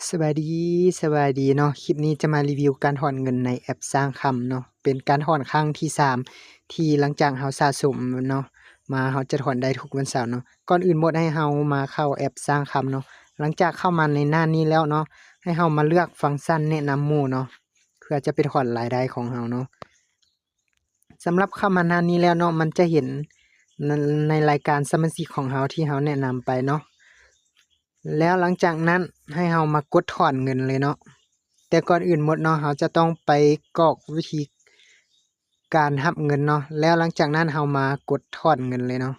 ສະບາຍດີ ສະບາຍດີເນາະ, ຄລິບນີ້ຈະມາຣີວິວການຖອນເງິນໃນແອັບສ້າງຄຳເນາະ, ເປັນການຖອນຄັ້ງທີສາມ ທີ່ຫຼັງຈາກເຮົາສະສົມເນາະ ມາ ເຮົາຈະຖອນໄດ້ທຸກວັນເສົາເນາະ. ກ່ອນອື່ນໝົດໃຫ້ເຮົາມາເຂົ້າແອັບສ້າງຄຳເນາະ, ຫຼັງຈາກເຂົ້າມາໃນໜ້ານີ້ແລ້ວເນາະ ໃຫ້ເຮົາມາເລືອກຟັງຊັນແນະນຳໝູ່ເນາະ ເພື່ອຈະໄປຖອນລາຍໄດ້ຂອງເຮົາເນາະ. ສຳລັບເຂົ້າມາໜ້ານີ້ແລ້ວເນາະ ມັນຈະເຫັນໃນ ໃນລາຍການສະມາຊິກຂອງເຮົາທີ່ເຮົາແນະນຳໄປເນາະ. ແລ້ວຫຼັງຈາກນັ້ນໃຫ້ເຮົາມາກົດຖອນເງິນເລີຍເນາະ. ແຕ່ກ່ອນອື່ນໝົດເນາະ ເຮົາຈະຕ້ອງໄປກອກວິທີການຮັບເງິນເນາະ, ແລ້ວຫຼັງຈາກນັ້ນເຮົາມາກົດຖອນເງິນເລີຍເນາະ.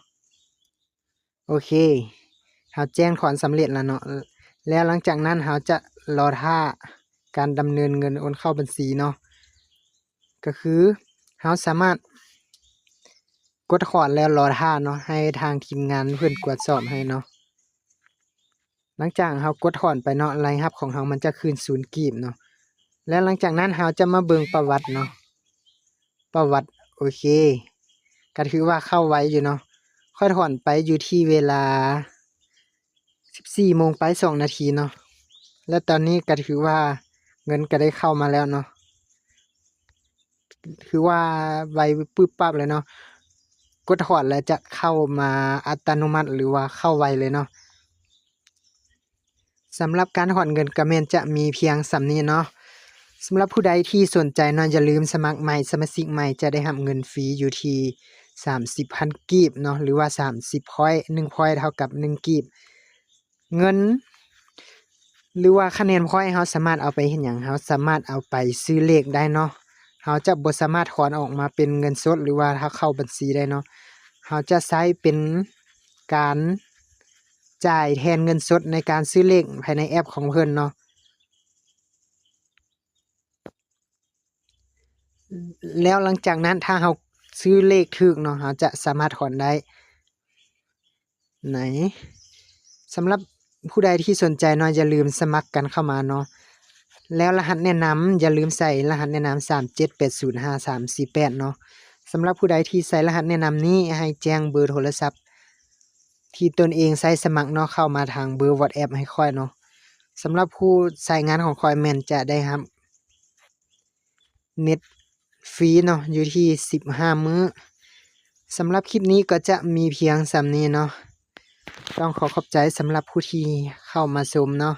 ໂອເຄ ເຮົາແຈ້ງຖອນສຳເລັດແລ້ວເນາະ, ແລ້ວຫຼັງຈາກນັ້ນເຮົາຈະລໍຖ້າການດຳເນີນເງິນໂອນເຂົ້າບັນຊີເນາະ. ກໍຄືເຮົາສາມາດກົດຖອນແລ້ວລໍຖ້າເນາະ ໃຫ້ທາງທີມງານເພິ່ນກວດສອບໃຫ້ເນາະ. ຫຼັງຈາກເຮົາກົດຖອນໄປເນາະ ລາຍຮັບຂອງເຮົາມັນຈະຄືນສູນກີບເນາະ. ແລ້ວຫຼັງຈາກນັ້ນເຮົາຈະມາເບິ່ງປະຫວັດເນາະ, ປະຫວັດ ໂອເຄ ກໍຖືວ່າເຂົ້າໄວຢູ່ເນາະ. ຂ້ອຍຖອນໄປຢູ່ທີ່ເວລາສິບສີ່ໂມງປາຍສອງນາທີເນາະ, ແລະຕອນນີ້ກໍຖືວ່າເງິນກໍໄດ້ເຂົ້າມາແລ້ວເນາະ. ຖືວ່າໄວປຶບປັບເລີຍເນາະ, ກົດຖອນແລ້ວຈະເຂົ້າມາອັດຕະໂນມັດ ຫຼືວ່າເຂົ້າໄວເລີຍເນາະ. ສຳລັບການຖອນເງິນກໍແມ່ນຈະມີພຽງສ່ຳນີ້ເນາະ. ສຳລັບຜູ້ໃດທີ່ສົນໃຈເນາະ ຢ່າລືມສະໝັກໃໝ່, ສະມາຊິກໃໝ່ຈະໄດ້ຮັບເງິນຟຣີຢູ່ທີ່ສາມສິບພັນກີບເນາະ ຫຼືວ່າສາມສິບພອຍ, ໜຶ່ງພອຍເທົ່າກັບໜຶ່ງກີບ. ເງິນ ຫຼືວ່າຄະແນນພອຍເຮົາສາມາດເອົາໄປເຮັດຫຍັງ? ເຮົາສາມາດເອົາໄປຊື້ເລກໄດ້ເນາະ. ເຮົາຈະບໍ່ສາມາດຖອນອອກມາເປັນເງິນສົດ ຫຼືວ່າເຂົ້າບັນຊີໄດ້ເນາະ. ເຮົາຈະໃຊ້ເປັນການຈ່າຍແທນເງິນສົດໃນການຊື້ເລກພາຍໃນແອັບຂອງເພິ່ນເນາະ. ແລ້ວຫຼັງຈາກນັ້ນ ຖ້າເຮົາຊື້ເລກຖືກເນາະ ເຮົາຈະສາມາດຖອນໄດ້. ໃນ ສຳລັບຜູ້ໃດທີ່ສົນໃຈເນາະ ຢ່າລືມສະໝັກກັນເຂົ້າມາເນາະ. ແລ້ວລະຫັດແນະນຳ ຢ່າລືມໃສ່ລະຫັດແນະນຳສາມເຈັດແປດສູນຫ້າສາມສີ່ແປດເນາະ. ສຳລັບຜູ້ໃດທີ່ໃສ່ລະຫັດແນະນຳນີ້ ໃຫ້ແຈ້ງເບີໂທລະສັບທີ່ຕົນເອງໃຊ້ສະໝັກເນາະ ເຂົ້າມາທາງເບີ WhatsApp ໃຫ້ຂ້ອຍເນາະ. ສຳລັບຜູ້ໃຊ້ງານຂອງຂ້ອຍແມ່ນຈະໄດ້ຮັບ ເນັດຟຣີເນາະ ຢູ່ທີ່ສິບຫ້າມື້. ສຳລັບຄລິບນີ້ກໍຈະມີພຽງສ່ຳນີ້ເນາະ. ຕ້ອງຂໍຂອບໃຈສຳລັບຜູ້ທີ່ເຂົ້າມາຊົມເນາະ.